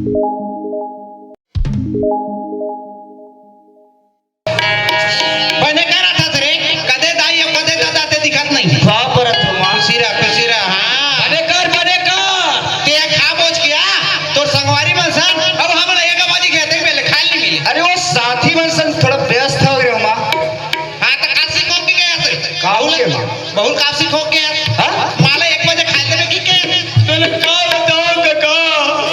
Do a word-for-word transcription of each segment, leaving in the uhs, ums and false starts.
बने का रथस रे? कदे दाई अउ कदे ददा ते दिखत नहीं। का परत हो माँ? खुशी रह, खुशी रह, हाँ। बने कर, बने कर। ते खा बोझ किया, तोर संगवारी मन सन, अब हमन एक बाजी खेते में ले खाए नहीं मिले। अरे वो साथी मन सन थोड़ा व्यस्त हो गए हो माँ। हाँ, तो काशी को की गया से? का हो गया माँ? बहुत काशी को गया। हाँ? माला एक बजे खाए देवे की के? तोले का बताओ काका?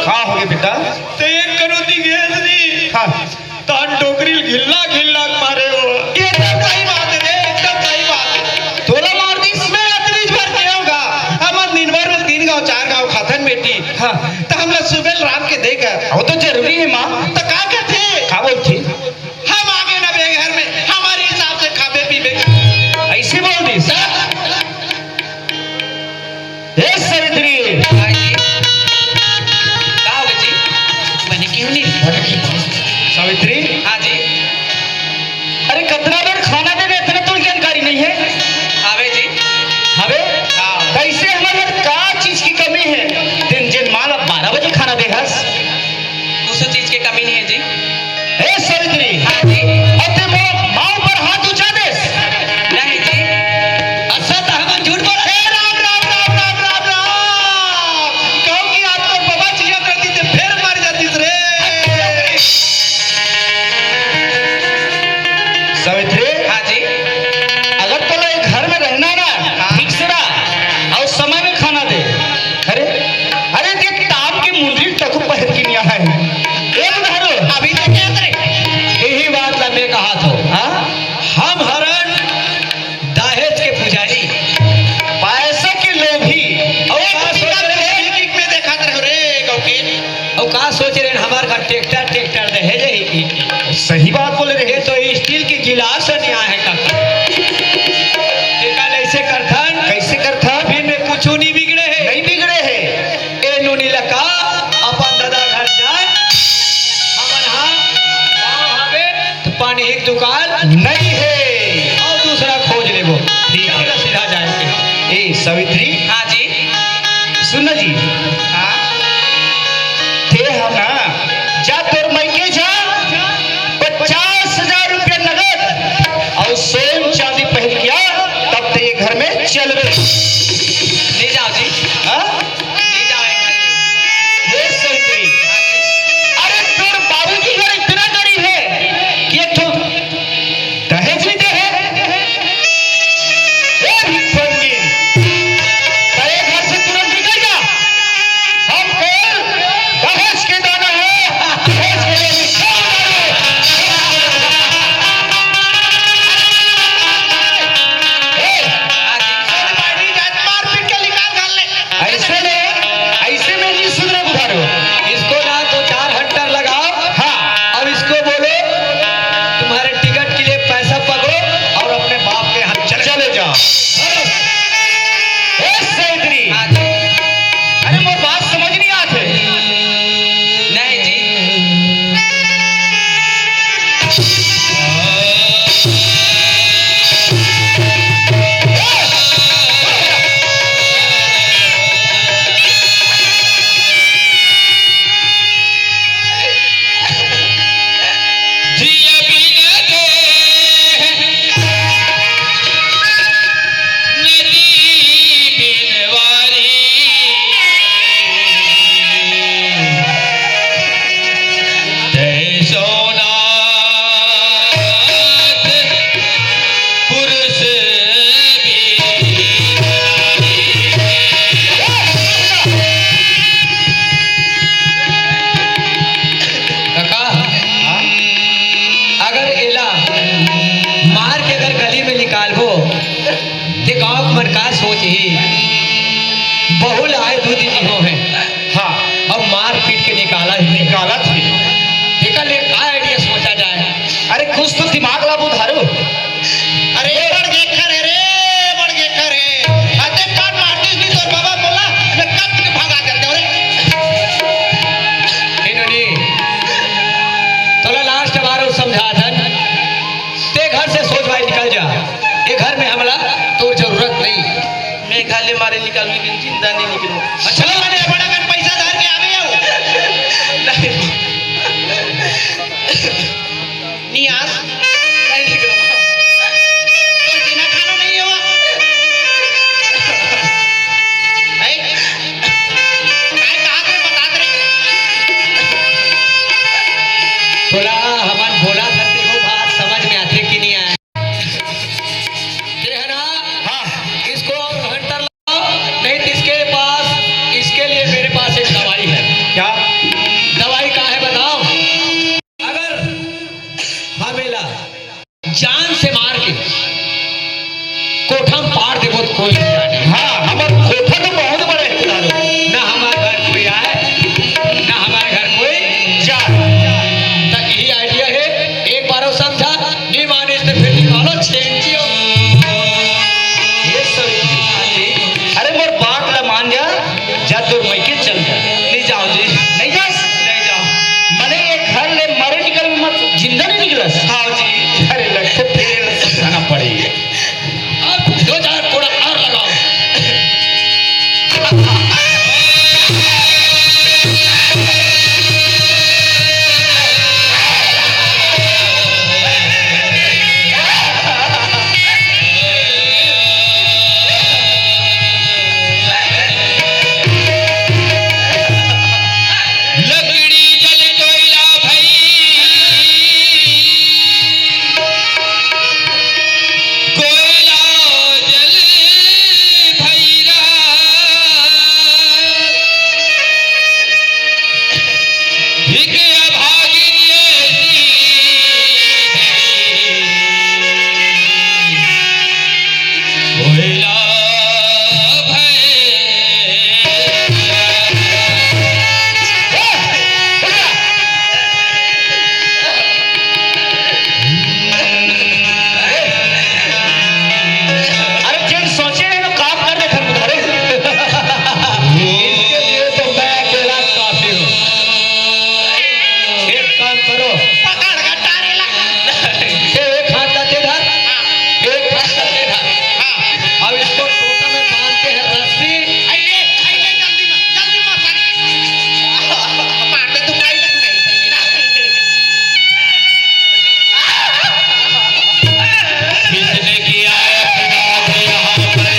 का हो गया बेटा? ते एक करोती गैस दी। हाँ। तान डोकरी घिल्ला घिल्ला मारे हो। एकदम सही बात है रे, एकदम सही बात है। तोला मार दी इसमें अतरीज भर के होगा। हमन दिन भर में तीन गांव, चार गांव खाथन बेटी। हाँ। तो हमला सुबह रात के देख। वो तो जरूरी है माँ। तो का करथे? का बोलथे? हम आगे ना बेघर में, हमारे हिसाब से खाबे पीबे। ऐसे बोल दी। ए सावित्री। हाँ जी। का हो गया जी? बने क्यों नहीं? सावित्री। हाँ जी। अरे कतना बेर खाना देवे, इतना तो जानकारी नहीं है। हवे जी। हवे? हाँ। कैसे हमारे घर का चीज की कमी है? दिन जिन माला बारह बजे खाना दे हस। कुछ चीज की कमी नहीं है जी। ए सावित्री। हाँ जी। अते मोर माँ ऊपर हाथ ऊंचा देस। नहीं जी। अच्छा तो हम झूठ बोल। ए राम, राम, राम, राम, राम, राम। कहूँ कि आप तो बाबा जी या करती थे, फिर मर जाती रे। सावित्री। हाँ जी। अगर तोला एक घर में रहना ना, हाँ। ठीक से रह, और समय में खाना दे। अरे, अरे, देख, ताप के मुंडी तक पहन के नहीं आया है। ए बुधारू। अभी तो क्या करे? यही बात ला मैं कहा था। हाँ? हम हरन दहेज के पुजारी। पैसा के लोभी। और एक का सोच रहे? में देखा रहे रे, गौकी। और का सोच रहे हैं, हमार घर ट्रैक्टर, ट्रैक्टर दहेज है कि? सही बात बोले रहे। ये तो स्टील की गिलास नहीं आए है काका। एका कैसे करथन? कैसे करथन? अभी में कुछ नहीं बिगड़े है। नहीं बिगड़े है। ए नोनी लका अपन दादा घर जाए। हमन हाँ, गाँव हवे, तो पानी एक दुकान नहीं है। और दूसरा खोज लेबो। ठीक है। सीधा जाए के। ए सावित्री। हाँ जी। सुन ना जी। हाँ? ते ह ना, जा तोर मइके जा, पचास हजार रुपया नगद अउ सोन चांदी पहिर के आ, तब ते ये घर में चलबे। नहीं जाओ जी। हाँ? नहीं जाओ ये घर से। ये सही। अरे तोर बाबूजी घर इतना गरीब है कि एक ठो दहेज नहीं दे है। ए भिखमंगी, तेरे घर से तुरंत निकल जा। हम कल दहेज के दाना है, दहेज के लिए निकल जा। ए, आज मार पीट के निकाल घर ले। ऐसे में, ऐसे में नहीं सुधरे बुधारू। इसको ना दो चार हंटर लगाओ। हाँ। और इसको बोलो, तुम्हारे टिकट के लिए पैसा पकड़ो और अपने बाप के यहाँ चले चले जाओ। ए सैतरी। हाँ जी। अरे, मोर बात समझ नहीं आत हे। नहीं जी। जिया बिन देह नदी बिन वारी, तैसो नाथ पुरुष बिन। काका, अगर एला मार के अगर गली में निकालबो, ते गांव के मन का सोचही? बहू ल आए दू दिन हो हे, हाँ, अब मार पीट के निकाला ही। निकालत ही। एकर ले का idea सोचा जाए? अरे, कुछ तो दिमाग ला बुधारू। अरे, बड़ गेखर हे रे, बड़ गेखर हे। अते कान मारतीस नहीं तोर बाबा मोला, मैं कट के भगा देते हो रे। ए नोनी, तोला last बार अउ समझाथन, ते घर से सोच भाई निकल जा। ये घर में हमला तोर जरूरत नहीं। मैं घर ले मारे निकलूं, लेकिन जिंदा नहीं निकलूं। अच्छा, मैंने बड़ा कन पैसा धर के आवे हो। नहीं, एक अभागिन ये सी होइला भय। अरे, जेन सोचे रहे, वो काम कर दे, फिर उधारे। इसके लिए तो मैं अकेला काफी हूँ। एक काम करो। पकड़ के टारे ला। ये एक हाथ ला दे धर। हाँ। एक हाथ ला दे धर। हाँ। अब इसको टोटा में बांधते हैं रस्सी। अरे, अरे, जल्दी मत, जल्दी मत, अरे। मार दे, तू मार दे, नहीं, नहीं, नहीं। किसने किया है अपराध यहाँ पर?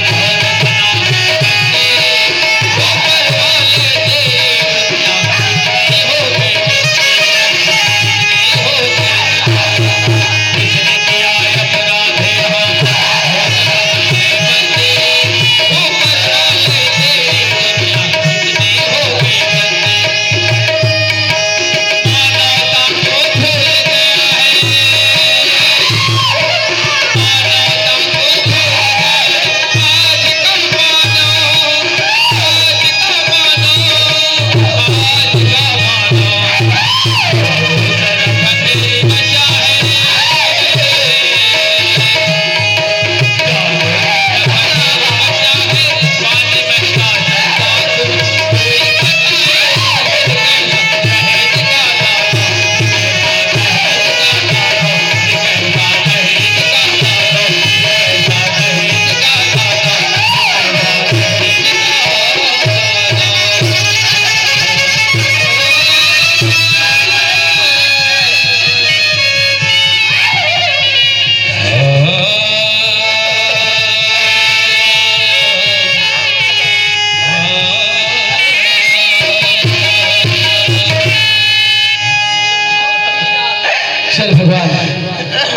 चल भगवान,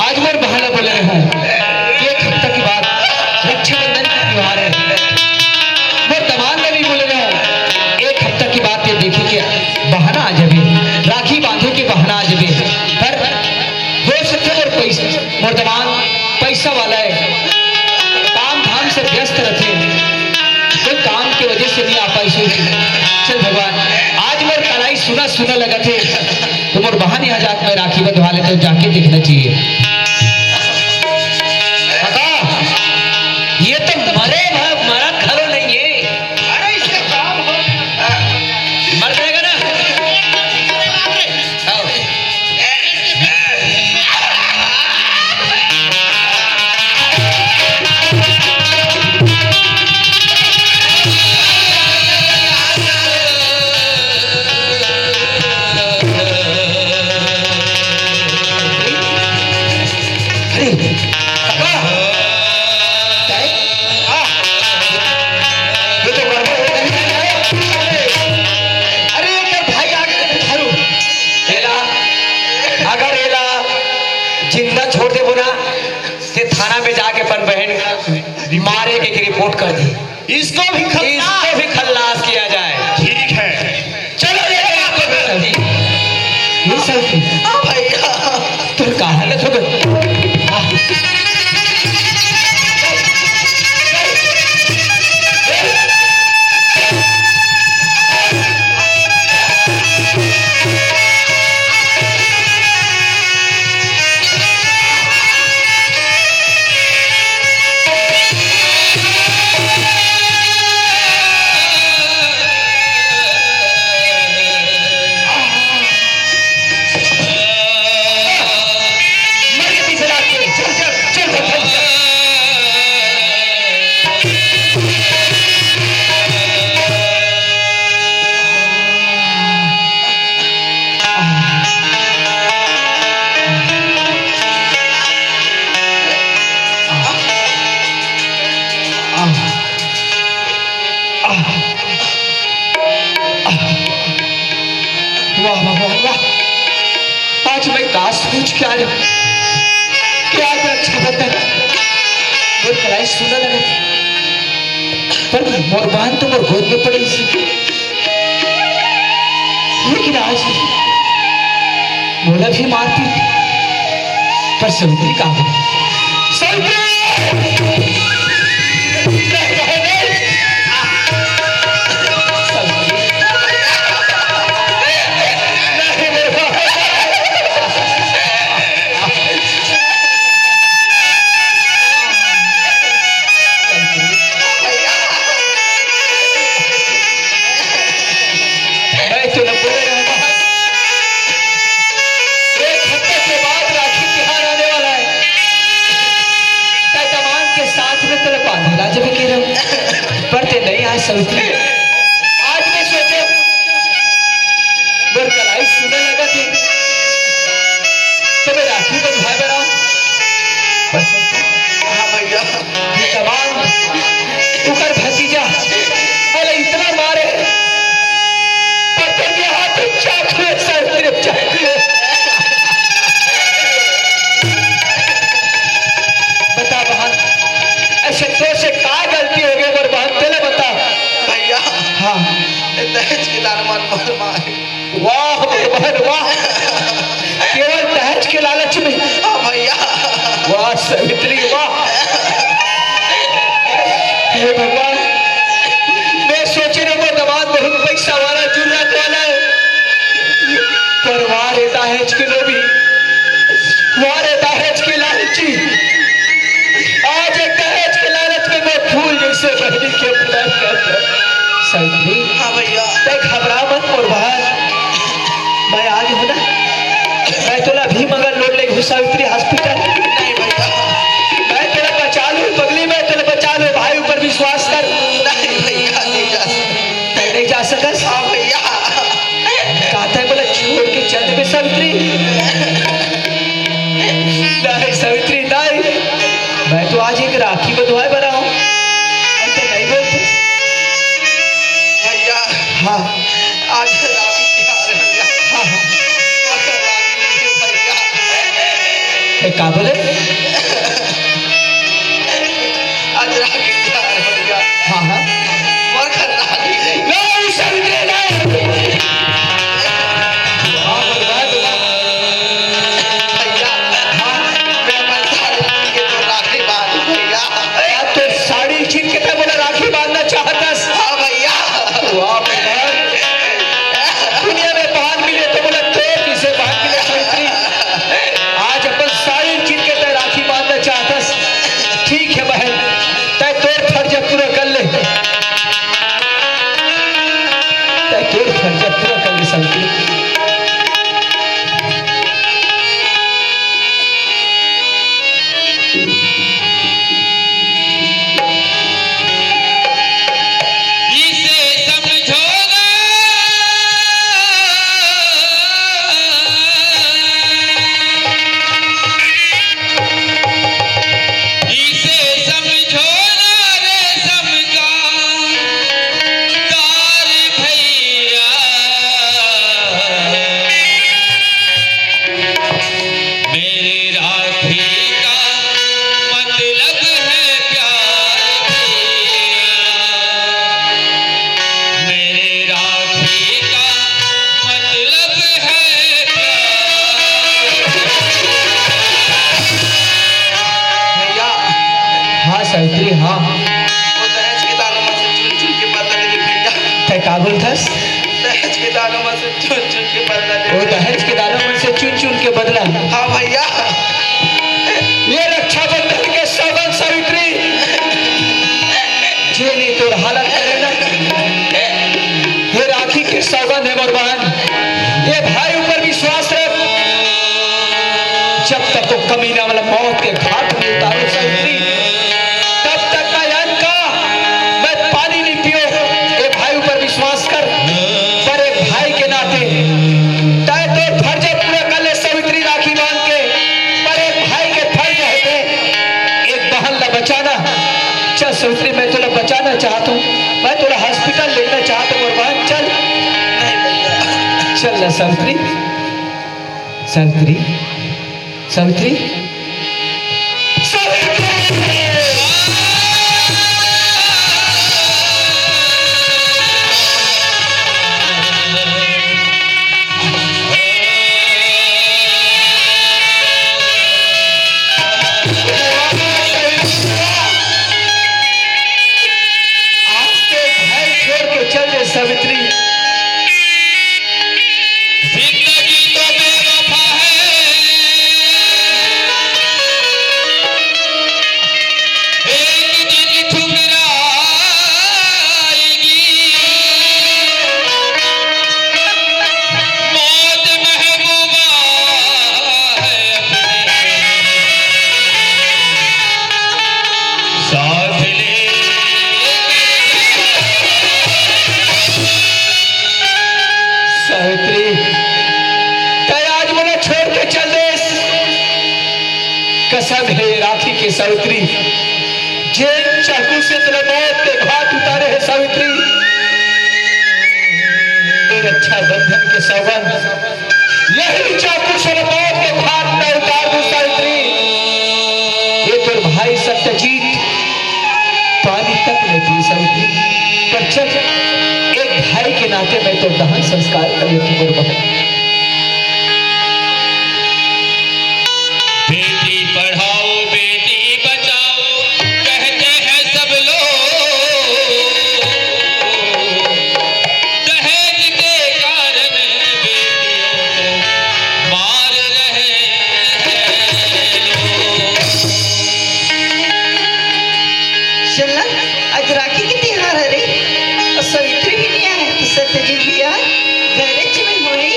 आज मोर बहाना बोले रहे हूँ, एक हफ्ता के बाद रक्षाबंधन का त्योहार है। मोर दमांद ला भी बोले रहे हूँ, एक हफ्ता के बाद ये देखे के बहाना आ जाबे, राखी बांधे के बहाना आ जाबे। पर हो सकथे मोर पैसा, मोर दमांद पैसा वाला है, काम धाम से व्यस्त रथे, कोई काम के वजह से नहीं आ पाइस। चल भगवान, आज मोर कलाई सुना सुना लगत हे, तो मोर बहन यहाँ जाके मैं राखी बंधवा लेथों, जाके देखना चाहिए। काका, ये तो मरे भा-, मरत घलो नहीं है। अरे, इसका काम हो। मर जाएगा ना? आओ। अरे, काका, ये तो गड़बड़ हो गई है। अरे, अरे, ये क्या भाई आ गए थे थारू? एला, अगर एला जिंदा छोड़ देबो ना, ते थाना में जाके अपन बहन मारे के रिपोर्ट कर दी। इसको भी खल्लास। इसको भी खल्लास किया जाए। ठीक है। चलो, लेके आपको भी कर दी। ये सब हाँ भैया। तोर का हालत हो गई? वाह, वाह, वाह, वाह। आज मैं का सोच के आ रहा हूँ कि आज रक्षाबंधन, मोर कलाई सुना लगा, पर मोर बहन तो मोर गोद में पड़ी थी। लेकिन आज मोला भी मारती, पर सवित्री का हो? सवित्री! मैं तो न बोले रहूं। एक हफ्ते के बाद राखी तिहार आने वाला है। तै दमांद के साथ में तोला बांधे ला जबे के रहूं। पर तै नहीं आए सवित्री। आज मैं सोचे, मोर कलाई सुने लगा थी। तो मैं राखी बंधवाए बर आऊं। बस। हाँ भैया। ये दमांद, ओकर भतीजा, अरे इतना मारे, पत्थर के हाथ में चाकू है, सर, सिर्फ चाकू है। बता बहन, ऐसे तो से का गलती हो गई मोर बहन, तेला बता। भैया, हाँ। दहेज के दान मन बोल मारे। वाह भगवान, वाह। केवल दहेज के लालच में। हाँ भैया। वाह सवित्री, वाह। हे भगवान, मैं सोचे रहे वो दमांद बहुत पैसा वाला, जरूरत वाला है। पर वाह रे दहेज के लोभी, वाह रे दहेज के लालची। आज एक दहेज के लालच में मैं फूल जैसे बहनी के प्यार कर। सवित्री। हाँ भैया। तै घबरा मत मोर बहन। मैं आ गया हूँ ना। मैं तोला अभी मगर लोड ले घुस सवित्री हॉस्पिटल। नहीं भैया। मैं तोला बचा लूँ पगली, मैं तोला बचा लूँ। भाई ऊपर विश्वास कर। नहीं भैया, नहीं जा सकता। तै नहीं जा सकस? हाँ भैया। कहता है बोला छोड़ के चल दे सवित्री। नहीं सवित्री, नहीं। मैं तो आज एक राखी बंधवाए बर आऊं। अउ तै नहीं बोलते। भैया। हाँ। आज राखी तिहार है भैया। हाँ, हाँ। आज राखी नहीं है भैया। ए, का बोले? आज राखी तिहार है भैया। हाँ, हाँ। मगर राखी नहीं। नहीं, सवित्री नहीं। हाँ, भगवान, भगवान। भैया, हाँ। मैं अपन साड़ी छीन के तोर राखी बांधूं भैया। यार, तोर साड़ी छीन के तै मोला राखी बांधना चाहतस? हाँ भैया। वाह भगवान। दुनिया में बहन मिले तो मोला तोर जैसे बहन मिले सवित्री। आज अपन साड़ी छीन के तै राखी बांधना चाहतस? ठीक है बहन, तै तोर फर्ज पूरा कर ले। तै तोर फर्ज पूरा कर ले सवित्री। इसे समझो ना, इसे समझो ना रे समझदार भैया। मेरी राखी का मतलब है प्यार भैया। मेरी राखी का मतलब है प्यार। भैया, हाँ सवित्री, हाँ। वो दहेज के दानों में से चुन चुन के बदला ले भैया। तै का बोलथस? दहेज के दानों में से चुन चुन के बदला ले। वो दहेज के दानों में से चुन चुन के बदला। हाँ भैया। ये रक्षाबंधन के सौगंध सवित्री, जेनी तोर हालत करे ना। ये राखी के सौगंध है मोर बहन, ये भाई ऊपर विश्वास रख। जब तक वो कमीना वाला मौत के घाट में उतारो सवित्री, तब तक मैं अन्न का मैं पानी नहीं पियो। ए भाई ऊपर विश्वास कर, पर एक भाई के नाते तय तो फर्ज पूरा कर ले सवित्री राखी बांध के, पर एक भाई के फर्ज है थे एक बहन ला बचाना। चल सवित्री, मैं तोला बचाना चाहता हूँ, मैं तोला हॉस्पिटल लेना चाहता हूँ, और बहन चल। चल ना सवित्री, सवित्री, सवित्री। कसम हे राखी के सावित्री, जेन चाकू से तोला मौत के घाट उतारे हे सावित्री, ए रक्षाबंधन के सौगंध, यही चाकू से मौत के घाट में उतार दूं सावित्री। ये तोर भाई सत्यजीत पानी तक नहीं पी सावित्री, पर चल, एक भाई के नाते मैं तो दहन संस्कार कर लेती हूँ मोर बहन। बेटी पढ़ाओ, बेटी बचाओ, कहते हैं सब लोग। दहेज के कारण बेटियों को मार रहे हैं लोग। सुन ना, आज राखी के तिहार हरे, अउ सावित्री भी नइ आए, त सत्यजीत भी आए, घरेच में होही,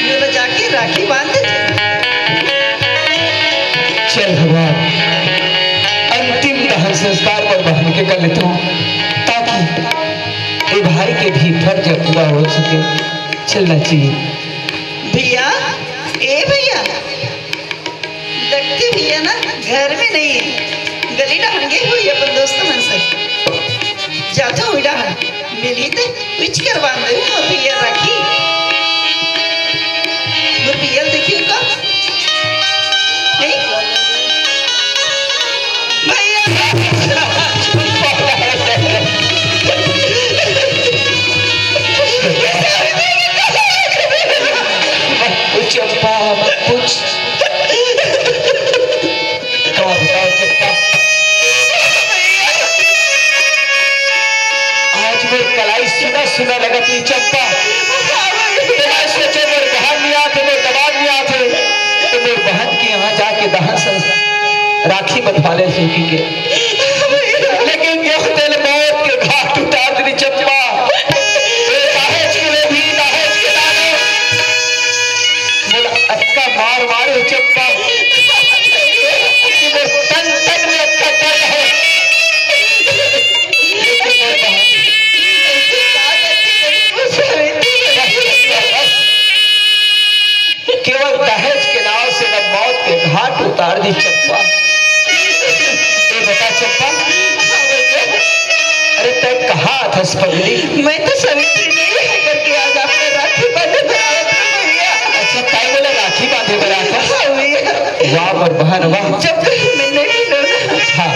मोला जाके राखी बांध दे। चल भगवान, अंतिम दहन संस्कार मोर बहन के कर लेथंव, ताकि ए भाई के भी फर्ज पूरा हो सके। चलना चाहिए। भैया, ए भैया, लगथे भैया ना घर में नइ हे, गली डहन गे होही अपन दोस्त मन संग। जाथंव उही डहन, मिलही ते उहीच करवान दे मोर भैया राखी। मोर भैया ल देखियो का? नहीं? भैया। ओ चंपा, मत पूछ। का बताओ चंपा? आज मोर कलाई सुना सुना लगत हे चंपा। तेला सोचे मोर बहन नइ आथे, मोर दमाद नइ आथे, त मोर बहन के यहाँ जाके दहन संस-, राखी बंधवा ले सुखी के। लेकिन यह तेला मौत के घाट उतार दिस चंपा। ए दहेज के लोभी, दहेज के लालच। मोला अतका मार मारे हे चंपा कि मोर तन तन में अतका दर्द हे। केवल दहेज के नाव से न मौत के घाट उतार दिस चंपा। ए बता चंपा, अरे तैं कहाँ आथस पगली? मैं तो सावित्री नइ हे करके आज आपके राखी बंधे बर आवत हंव भैया। अच्छा, तैं मोला राखी बांधे बर आथस? हाँ भैया। वाह मोर बहन वाह। जब कहीं मैं नइ मिलों ना, हाँ।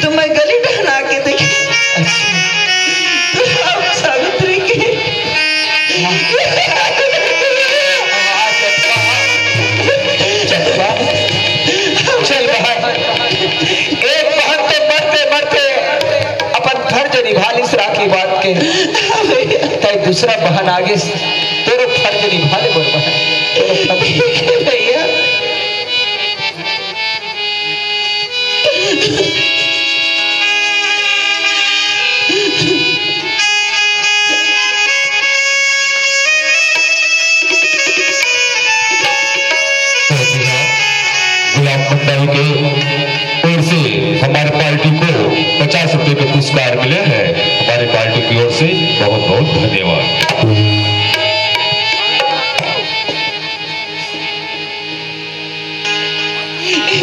तो मैं गली डहन आके देखी। अच्छा। तो आप सावित्री के हाँ। चंपा, चल बहन, एक बहन तो मरते मरते अपन फर्ज निभा लिस राखी बांध के, तैं दूसरा बहन आगे तोरो फर्ज निभा ले मोर बहन, तोरो फर्ज। ठीक है भैया। गुलाम मंडल के ओर से हमारे पार्टी को पचास रुपए के पुरस्कार मिले हैं। हमारे पार्टी की ओर से बहुत बहुत धन्यवाद।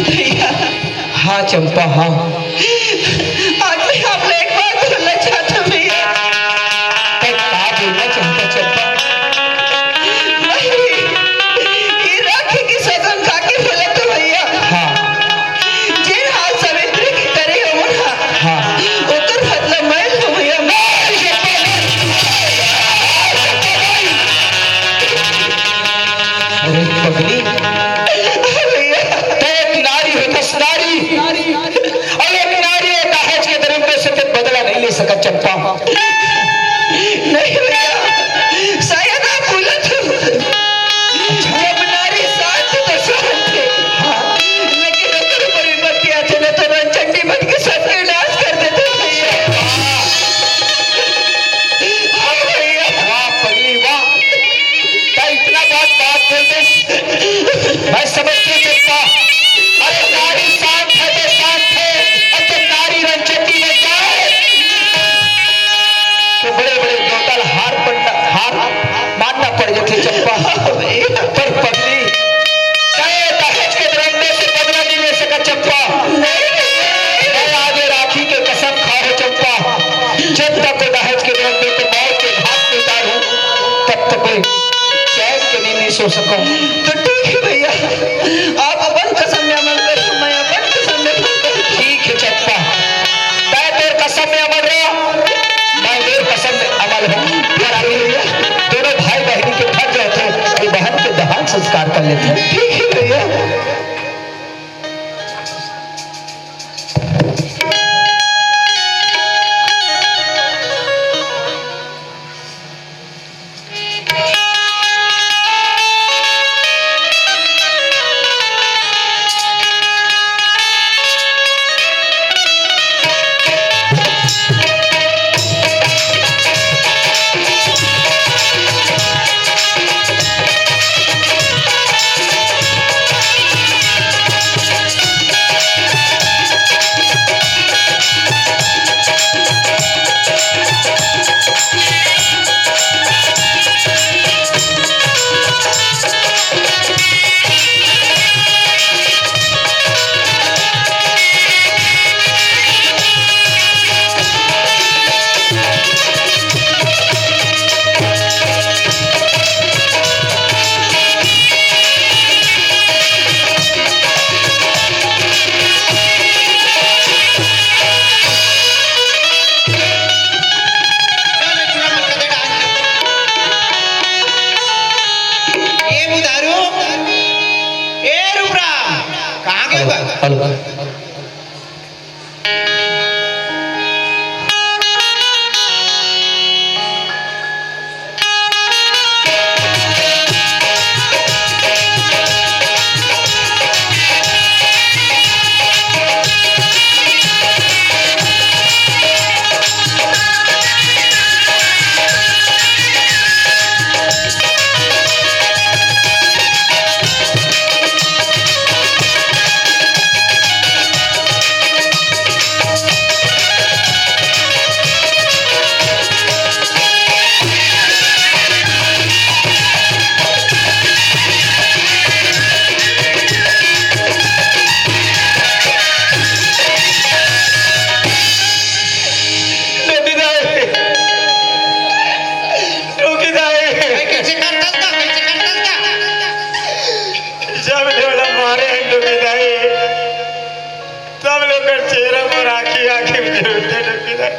भैया। हाँ चंपा, हाँ। आज मैं आप ले एक बात बोलना चाहता हूँ भैया। तैं का बोलना चाहता चंपा? नहीं, ये राखी की सौगंध खा के बोला तो भैया। हाँ। जेन हाल सावित्री के करे हो ना, हाँ। ओकर बदला मैं लूं भैया, मैं। अरे पगली, भैया। तैं एक नारी हो, दस नारी। अउ एक नारी ए दहेज के दरिंदे से तैं बदला नहीं ले सकत चंपा। नहीं भैया, शायद आप भूलत हो। जब नारी शांत तो शांत हे। हाँ। लेकिन ओकर ऊपर विपत्ति आथे ना तो रणचंडी बन के सबके नाश कर देथे भैया। हाँ भैया। वाह पगली वाह। तैं इतना बात, बात बोल दे। मैं समझती हूँ चंपा। अरे नारी शांत है तो शांत है, और जब नारी रणचंडी बन जाए तो बड़े बड़े देवता ला हार पड़ना, हार मानना पड़ जाथे चंपा। पर पगली, तैं दहेज के दरिंदे से बदला नहीं ले चंपा, मैं आज ये राखी के कसम खा हूँ चंपा, जब तक वो दहेज के लोभ में तो मौत के घाट में उतार हूँ, तब तक मैं चैन के नींद नहीं सो सकूँ। तो ठीक है भैया, आप अपन कसम में अमल करो, मैं अपन कसम में अमल करूँ। ठीक है चंपा, तैं तोर कसम में अमल रह, मैं मेर कसम में अमल हूँ। फिर अभी दोनों भाई बहनी के फर्ज होते हैं, ये बहन के दहान संस्कार कर लेते हैं। ठीक है भैया। ए बुधारू, ए रूपराम, कहाँ गए बा? हेलो। टोकी दाई, टोकी दाई। ए, कैसे कर डालता, कैसे कर डालता? जब ले वाला मारे हैं टोकी दाई, तब ले कर चेहरा पर आँखी, आँखी में जरूरत है टोकी दाई।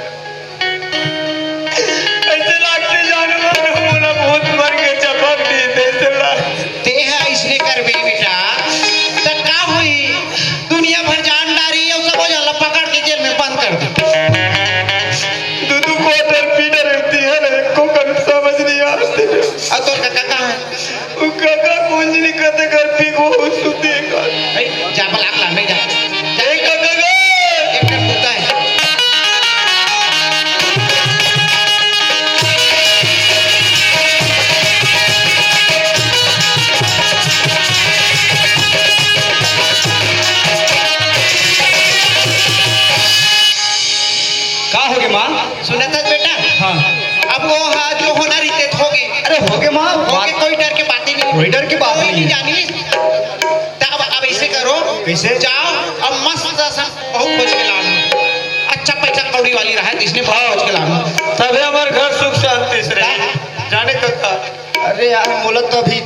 ऐसे लागते जानवर मोला भूत मर के चपक दी, ऐसे लाग- ते है इसने कर बे बेटा, त का हुई? दुनिया भर जान डारी है, सब हो जाला पकड़ के जेल में बंद कर दे। दू दू quarter पीटर रहती है ना, को कन समझ नहीं आते। और तोर काका कहाँ है? वो काका कुंजनी कते कर पी को सुते कर। ए, जा बलाक ला, नहीं जा। जा। ए काका गे! एक कर कुत्ता है। का होगे माँ? सुनत हस बेटा? हाँ। अब वो हा जो होना रहिथे होगे। अरे होगे माँ, होगे, बात कोई डर के बात ही नहीं। कोई डर की बात कोई नहीं नहीं है। जानिस। त अब, अब ऐसे करो। कैसे? जाओ, अब मस्त असन बहू खोज के लानो। अच्छा पैसा कौड़ी वाली रहे, जिसने बहू खोज के लानो। तबे हमार घर सुख शांति से रहे। हाँ। जाने कका। अरे यार, मोला तो अभी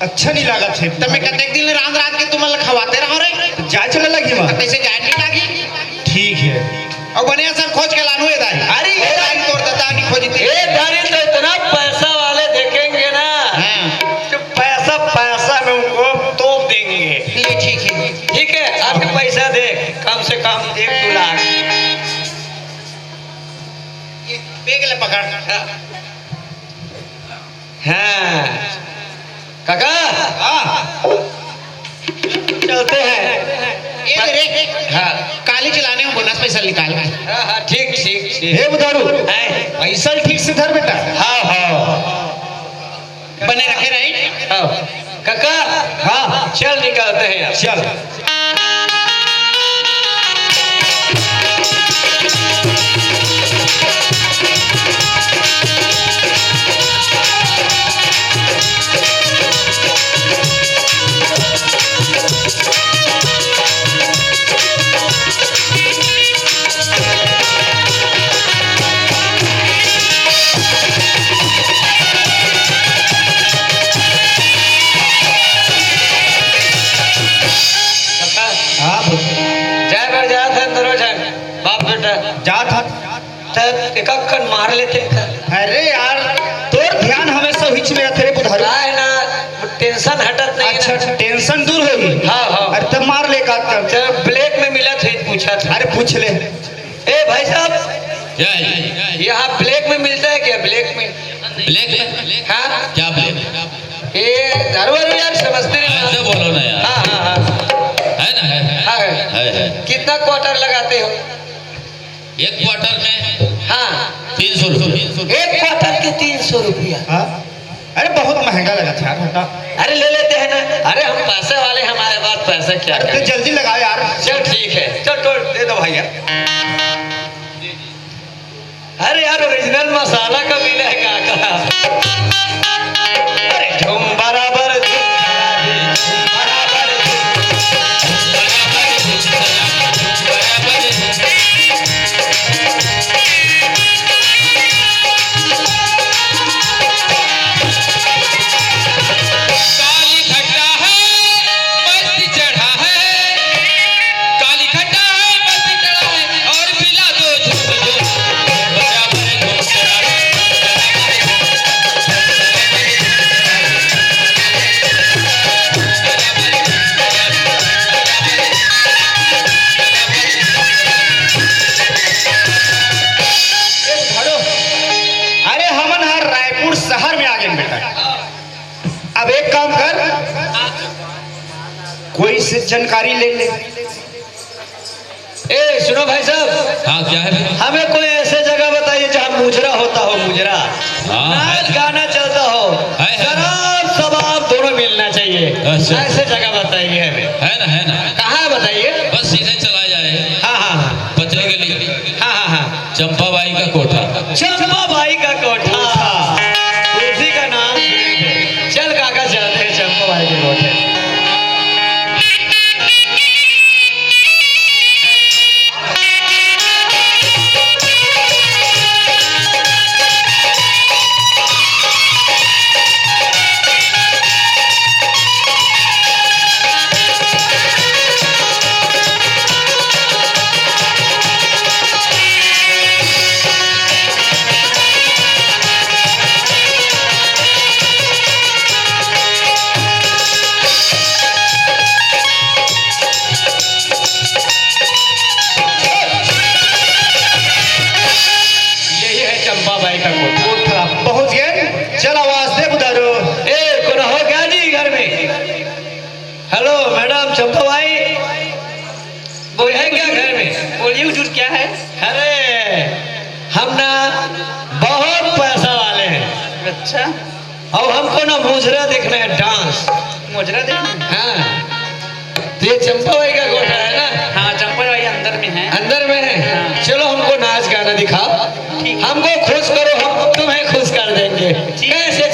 अच्छा नहीं लागत हे। त मैं कतेक दिन ले रांध रांध के तुमन ल खवाते रहो रे। जाए चले लगी माँ। त कैसे जाए नहीं लागी? ठीक है। अउ बने असन खोज के लानू ए दाई। अरे ए दाई तोर ददा नहीं खोजती। ए दाई तो इतना पैसा वाले देखेंगे ना। हाँ। कि पैसा, पैसा में उनको तोप देंगे। ये ठीक है। ठीक है, आपके पैसा दे, कम से कम एक दो लाख। ये bag ले पकड़। हाँ। हाँ। काका, हाँ। चलते हैं। ये ले रे। हाँ। काली चलाने में bonus पैसा निकाल। हाँ, हाँ, ठीक, ठीक, ठीक। हे बुधारू, हैं? पैसा ठीक से धर बेटा। हाँ, हाँ। बने रखे रहे। हाँ। काका, हाँ। चल निकलते हैं यार। चल। जात हन। त एक कन मार लेते हैं। अरे यार, तोर ध्यान हमेशा हिच में रथे रे बुधारू। काय ना, टेंशन हटत नहीं अच्छा, ना। टेंशन दूर होही। हाँ, हाँ। अरे तब मार ले का कर। चल, ब्लैक में मिला थे, पूछा था। अरे पूछ ले। ए भाई साहब, क्या है? यहाँ ब्लैक में मिलता है क्या? ब्लैक में? ब्लैक में? हाँ। क्या ब्लैक? ये दारू वारू यार समझते नहीं ना। ऐसे बोलो ना यार। हाँ, हाँ, हाँ। है ना, है? हाँ, है। है, है। कितना क्वार्टर लगाते हो? एक क्वार्टर में हाँ। तीन सौ रुपये। एक क्वार्टर के तीन सौ रुपया। हाँ? अरे बहुत महंगा लगा था यार, हटा। अरे ले लेते हैं ना। अरे हम पैसे वाले, हमारे पास पैसा क्या अरे तो करें? जल्दी लगा यार। चल ठीक है, चल तो दे दो भाई यार। अरे यार, ओरिजिनल मसाला का मिला है काका। अरे झूम बराबर झूम, बराबर झूम, बराबर झूम, बराबर झूम। काली घटा है, मस्त चढ़ा है, काली घटा है, मस्त चढ़ा है, और पिला दो झूम झूम, बराबर झूम, बराबर झूम, बराबर झूम। अरे हमन हर रायपुर शहर में आ गए बेटा। अब एक काम कर, कोई से जानकारी ले ले। ए, सुनो भाई साहब। हाँ, क्या है भाई? हमें कोई ऐसे जगह बताइए जहाँ मुजरा होता हो, मुजरा। हाँ, नाच है। गाना चलता हो, है, है। शराब शबाब दोनों मिलना चाहिए। अच्छा। ऐसे जगह बताइए हमें। है ना, है ना। कहाँ है बताइए? बस सीधे चला जाए। हाँ, हाँ, हाँ। पतली गली। हाँ, हाँ, हाँ। चंपाबाई का कोठा। चंपाबाई का कोठा, उसी का नाम सुने थे। चल काका, चलते हैं चंपाबाई के कोठे। यही है चंपाबाई का कोठा। कोठा पहुंच गए। चल आवाज दे बुधारू। ए, कोनो हो क्या जी घर में? हेलो मैडम चंपाबाई, वो है क्या घर में? बोलिए हुजूर, क्या है? अरे, हम ना बहुत पैसा वाले हैं। अच्छा। और हमको ना मुजरा देखना है, डांस। मुजरा देखना है? हाँ। तो ये चंपाबाई का कोठा है ना? हाँ, चंपाबाई अंदर में है। अंदर में है? हाँ। चलो, हमको नाच गाना दिखाओ। ठीक। हमको खुश करो, हम तुम्हें खुश कर देंगे। ठीक। कैसे